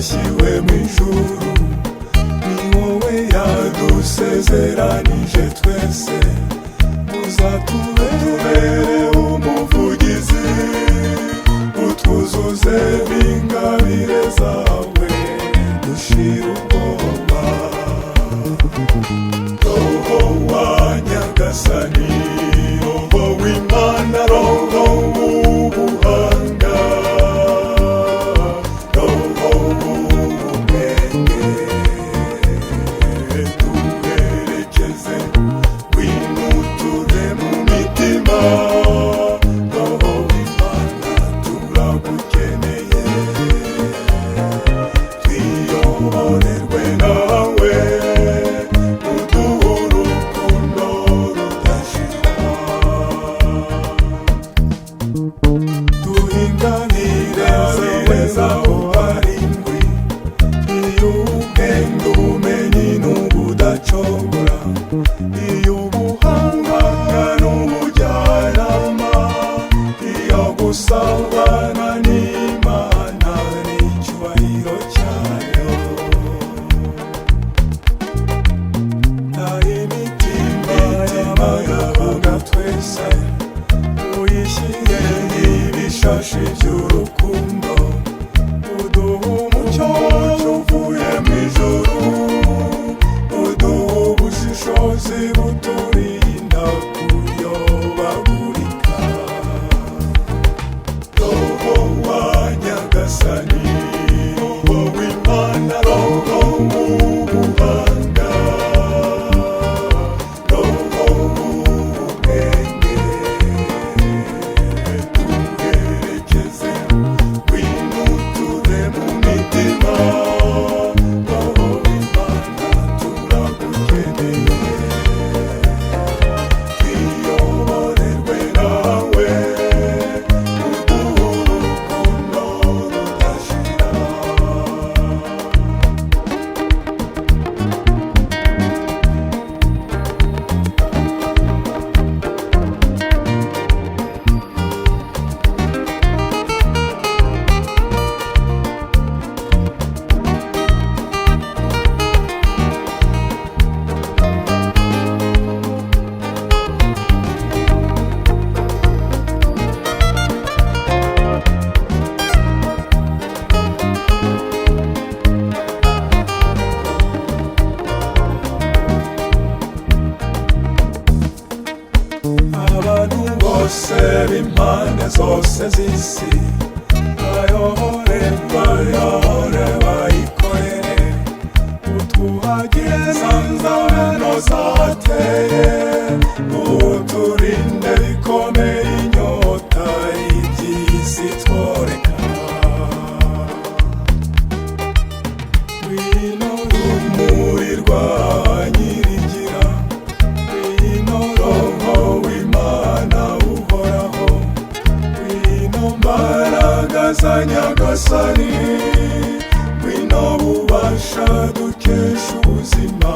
Yatashyiwe mu ijuru, ni wowe yadusezeranije twese, uzatubere umuvugizi, utwuzuze ingabire zawe dushira ubwoba. Roho wa Nyagasani, Roho w'Imana, Roho w'ubuhanga, Roho w'ubwenge, duherekeze, ngwino uture mu mitima. Roho w'Imana, turagukeneye, twiyoborerwe nawe, uduhe urukundo rudashira. Duhinganire zawe zaho arindwi, iy'ubwenge, ubumenyi n'ubudacogora, iy'ubuhanga n'ubujyanama, iyo gusabana n'Imana n'icyubahiro cyayo. Imitima y'abaga twese uyishyire ibishashi by'urukundo, uduhe umucyo uvuye mu ijuru, uduhe ubushishozi buturinda kuyobagurika. Roho wa Nyagasani, Roho w'Imana, Roho w'ubuhanga, Roho w'ubwenge, duherekeze, ngwino uture mu mitima. Roho w'Imana, turagukeneye, twiyoborerwe nawe, uduhe urukundo rudashira. Abantu bose b'impande zose z'isi bayobore, bayobore, bayikorere, utwuhagire zanzano zateye, uturinde bikomeye inyota y'iby'isi tworeka. Ngwino rumuri rwa Nyirigira, ngwino Roho w'Imana uhoraho, ngwino mbaraga za Nyagasani, ngwino bubasha dukesha ubuzima.